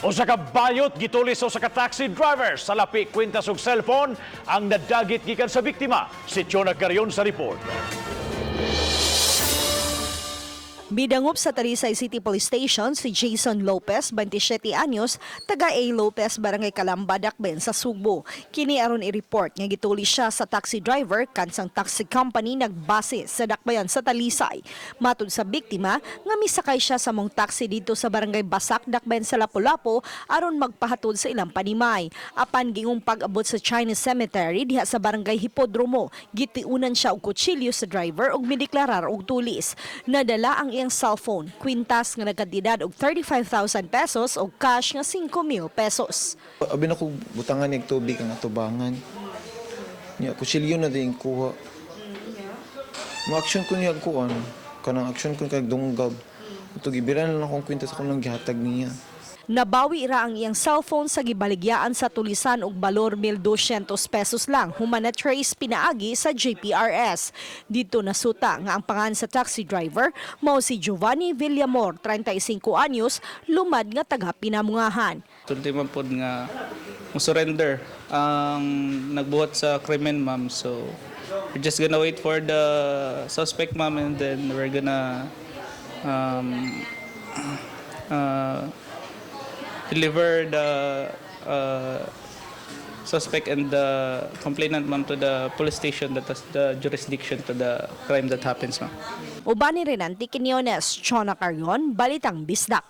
Usa ka bayot gitulis sa usa ka taxi driver salapi kwintas ug cellphone ang nadagit gikan sa biktima. Si Chona Carion sa report. Midangop sa Talisay City Police Station si Jason Lopez, 27 anyos, taga A. Lopez, Barangay Calamba, Dakbayan sa Sugbo. Kini aron i-report nga gituli siya sa taxi driver kansang taxi company nagbase sa Dakbayan sa Talisay. Matud sa biktima nga misakay siya sa mong taxi dito sa Barangay Basak, Dakbayan sa Lapu-Lapu aron magpahatod sa ilang panimay. Apan gingong pag-abot sa Chinese Cemetery diha sa Barangay Hipodromo, gitiunan siya og kutsilyo sa driver ug mideklarar og tulis. Nadala ang iyang cellphone, kwintas nga nagkantidad og 35,000 pesos og cash nga 5,000 pesos. Abi na ko butangan nig tubig ang atubangan. Nya kutsilyo na din kuha. Mo action ko niya kuan. Kanang action ko kag dunggab. Ito gibiran lang akong kwintas ako nang gihatag niya. Nabawi ra ang iyang cellphone sa gibaligyaan sa tulisan og balor 1,200 pesos lang human na trace pinaagi sa GPRS. Dito nasuta nga ang pangan sa taxi driver mao si Giovanni Villamor, 35 anyos, lumad nga taga Pinamungahan. Tunti man pod nga mo surrender ang nagbuhat sa krimen, ma'am. So we're just gonna wait for the suspect, ma'am, and then we're gonna deliver the suspect and the complainant, ma'am, to the police station that has the jurisdiction to the crime that happens, ma'am. Uban ni Renante Quinones, Chona Carion, Balitang Bisdak.